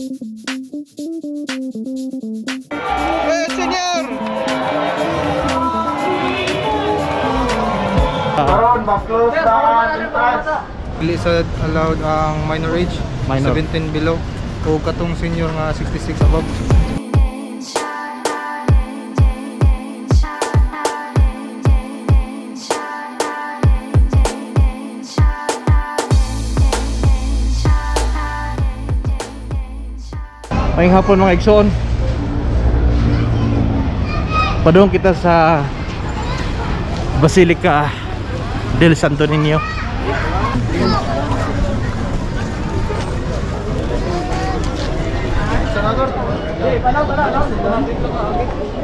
Eh, senyor! Karon ma-close na ang entrance. Dili sa allowed ang minor age, Minor. 17 below o katong senior nga 66 above. Maayong hapon, mga igsoon. Padung kita sa Basilica del Santo Niño.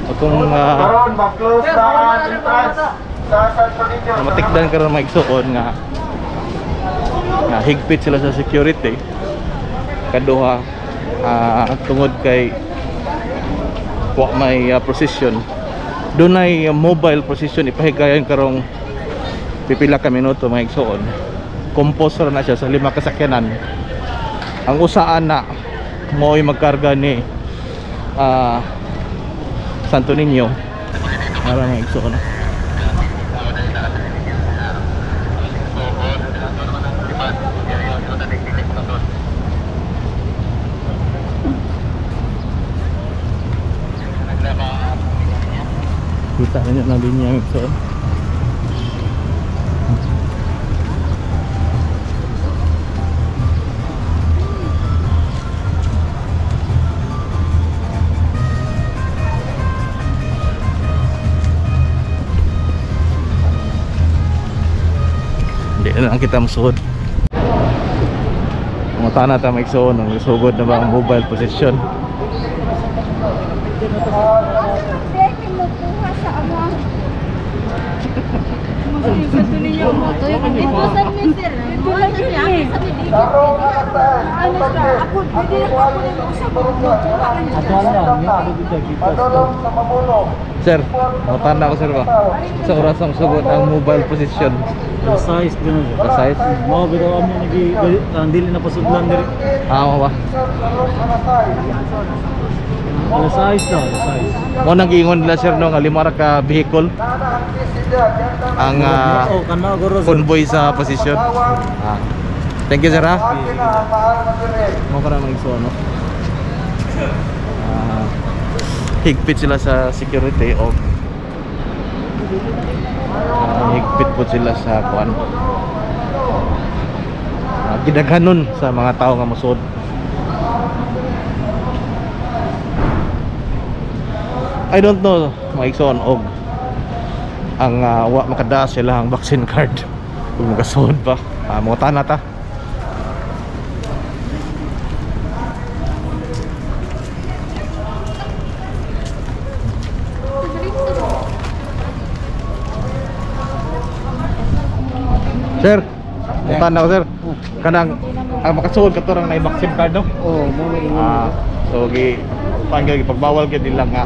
Atong Karon ma-close na ang entrance sa Santo Niño. matikdan karon, mga igsoon, nga nga higpit sila sa security kaduha, tungod kay wa may procession. Dunay mobile procession ipahigayon karong pipila ka minuto, mga igsoon. Compose ra na siya sa lima kasakyanan. Ang usaan na mo'y magkarga ni Santo Niño para, mga igsoon. Kita ninyo na linya, mga igsoon. Hindi na lang kita masuod. Mata na ta, mga igsoon, ang sugod na ba ang mobile procession. Kinukuha sa amo. Dito sa mister. Dito lang yun eh. Ano sa ako, pwede lang ako nang usap. Padulong sa Mamulo. Sir, mata na ako, sir, ba? Sa oras ang sugod ang mobile procession? Size din na. Size? Mao bitaw amo nagi ang dili na pasudlan diri. Ah, mo ba? Alas size daw, alas size. Mo nang giingon nila, sir, no, nga lima ra ka vehicle ang Oh, kana guro. Convoy sa procession. Ah. Thank you, sir, ha. Mo ka na mga igsoon, no? Ah, higpit sila sa security o higpit po sila sa kuan. Gidaghanon sa mga tao nga mosuod. I don't know, mga igsoon, og ang wa makada sila ang vaccine card kung makasuod ba. Mga tana ta. Sir, tana ko, sir. Kanang ang makasuod kato rang na vaccine card, no? Oh, mo na ingon. Ah, so gi panggil pagbawal gyud nila nga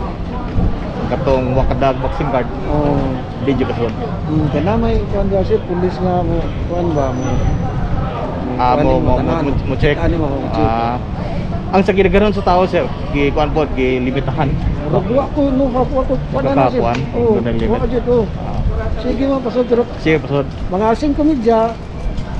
katong wa kadag vaccine card. Oh. Di jud kasuod. Kana may kuan diya sir, pulis nga mo kuan ba mo. Ah, mo check. Ani mo check. Ah, ang sa gidaghanon sa tao, sir, gi kuan pod, gi limitahan. Wa ko no wa ko wala na sir. Kakakuan, Oh, doon ang limit. wa jud oh. Ah, Sige mo pasod pero sige, pasod. mga 5:30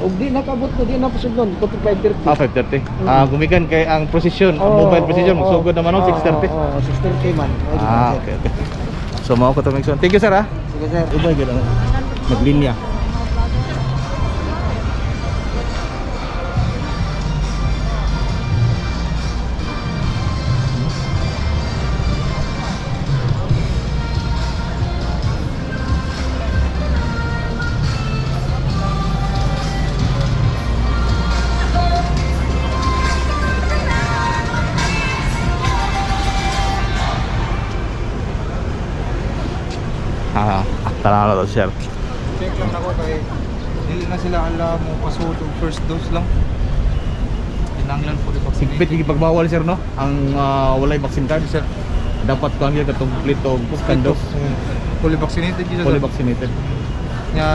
ug di nakabot ko di na pasudlon ko 5:30. Ah, 5:30. Ah, gumikan kay ang procession, ang mobile procession magsugod naman no, 6:30. Oh, 6:30 man. Ah, okay. So mao ko to, mga igsoon. Thank you, sir, ah. Sige, sir. Ubay gyud ang naglinya. Ah, tara na to, sir. Check lang ako kay dili na sila ala mo pasuod og first dose lang. Kinahanglan fully Higpit vaccinated. yung pagbawal, sir, no? Ang walay vaccine card, Sir, dapat ko ang katong kompleto og second dose. Fully vaccinated gyud, sir. Fully vaccinated. Nga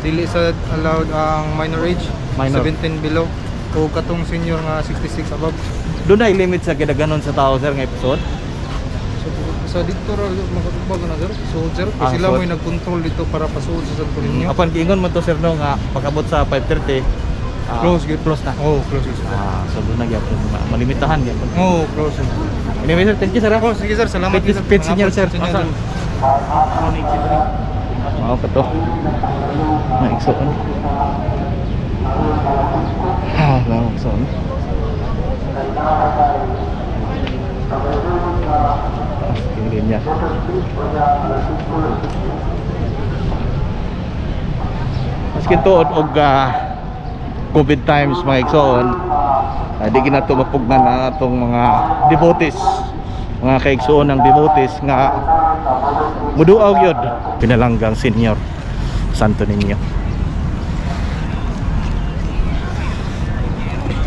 dili sa allowed ang minor age, Minor. 17 below o katong senior nga 66 above. Doon na limit sa kidaganon sa tao sir nga episode. So, sa dito ra makatubag na sir. Suod sir, Ah, kay sila suod. mo'y nag-control dito para pasuod sa Santo Niño. Apan giingon man to sir no nga pag-abot sa 5:30 Close gyud. close na. Oh, close gyud sir. So doon na gyapon malimitahan gyapon. Oh, close sir. Anyway sir, thank you sir. Oh, sige sir, salamat. Page, sir. page sinyal sir. Sinyal, sir. Mao ka to. Naigsoon. Ha, naigsoon. Taas kini linya. Maski tuod og COVID times mga igsoon, di ginato mapugnan na atong mga devotees, mga kaigsoon ng devotees nga muduaw gyud pinalanggang senior Santo Niño.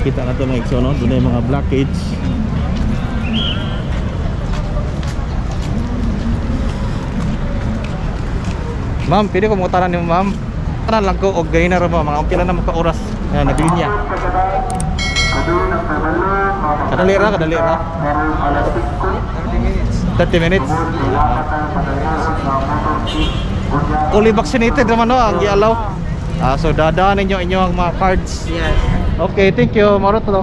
Kita na to mga igsoon, no? Dunay mga blockades. Ma'am, pwede ko mangutanan nimo ma'am. Tanan lang ko og ganina ra ba mga pila na mo ka oras nga naglinya. Kadali ra, kadali ra. 30 minutes. 30 minutes. Fully vaccinated naman no ang gialaw. So dadaan ninyo inyo ang mga cards. Yes. Okay, thank you. Maro to.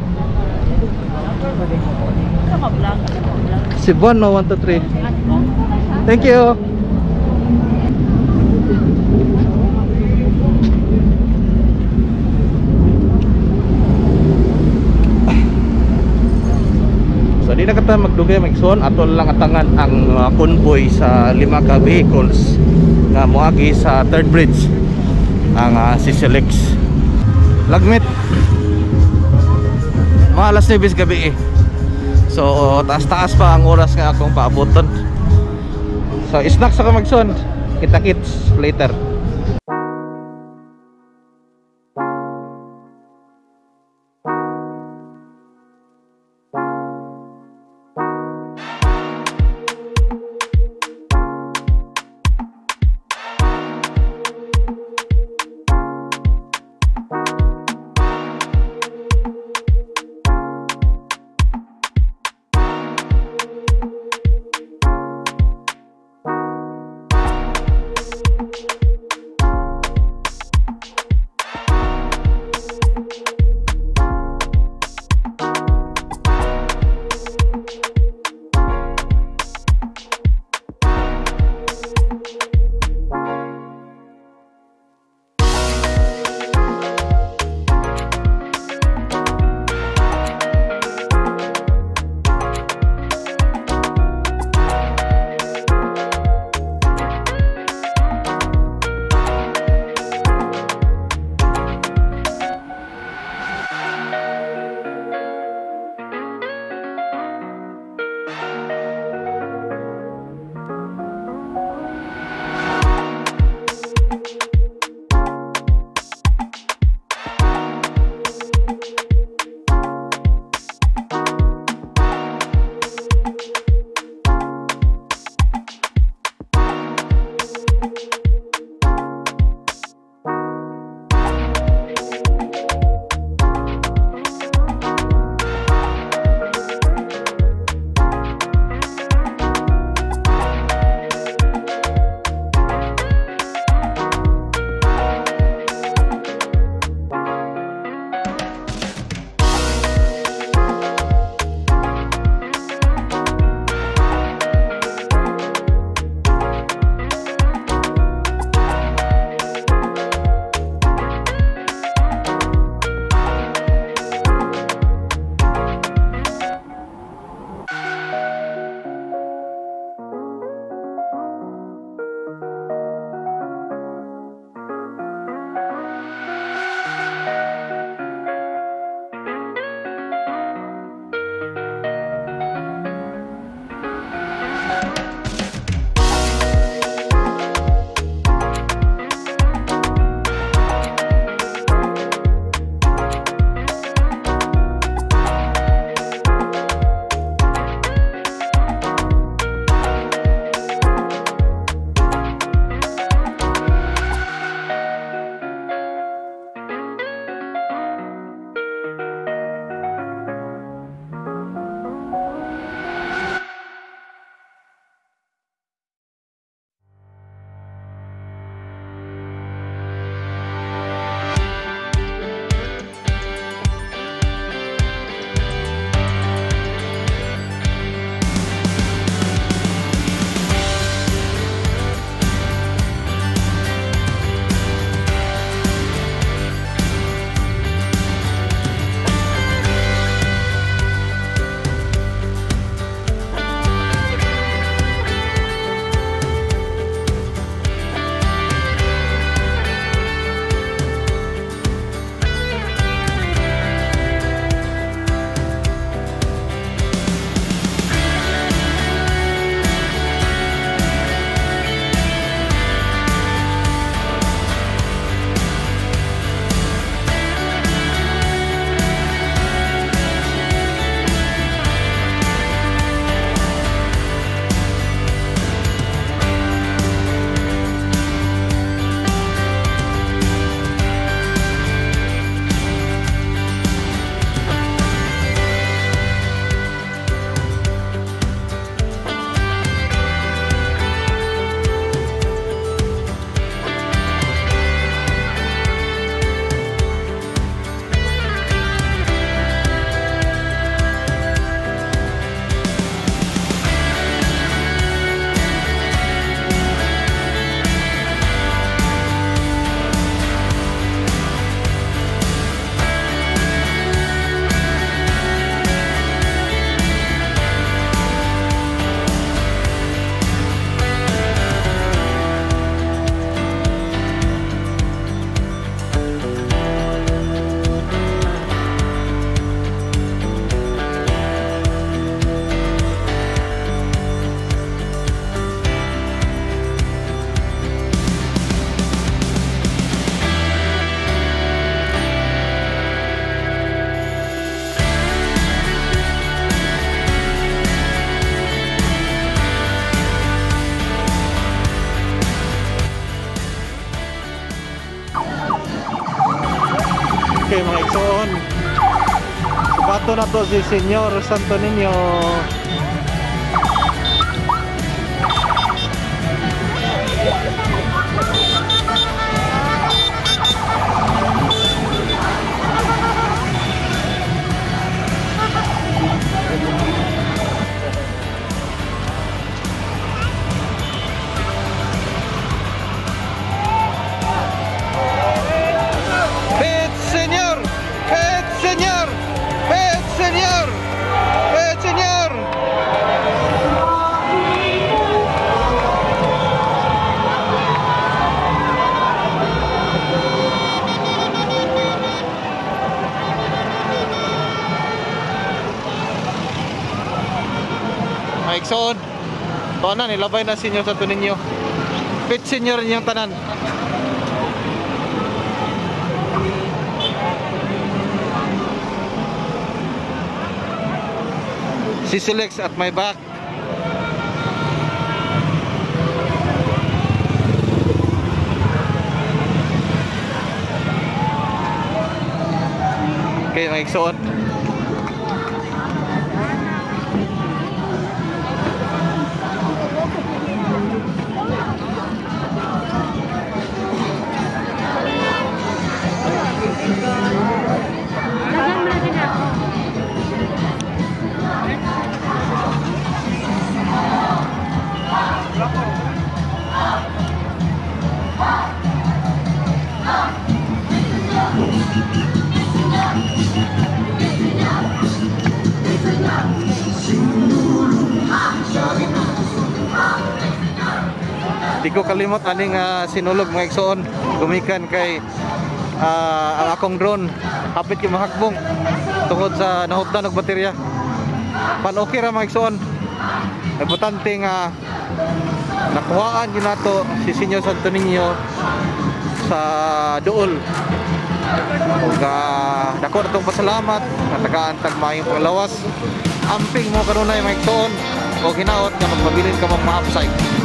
Cebuano 1 2 3. Thank you. So di na kata magdugay magsuon ato lang atangan ang convoy sa lima ka vehicles nga moagi sa third bridge ang CCLX. Lagmit. Mga alas 9 gabi eh. So taas-taas pa ang oras nga akong paaboton. So snacks ako magsuon. Kita-kits later. Ato na to si Senyor Santo Niño. Pet Señor! Pet Señor! Pet Señor! Pet Señor! Mga igsoon, tuwa na, nilabay na Senyor Santo Niño. Pet Señor niyang tanan. Si Silex at my back. Okay, mga igsoon. Di ko kalimot aning sinulog mga igsoon gumikan kay ang akong drone hapit kay mahakbong tungod sa nahutdan og baterya. Pan okay ra mga igsoon. Importante nga nakuhaan gyud nato si Senyor Santo Niño sa duol. Ug dako na tong pasalamat natagaan tag maayong panglawas. Amping mo kanunay mga igsoon og hinaot nga magpabilin ka mong ma-upside.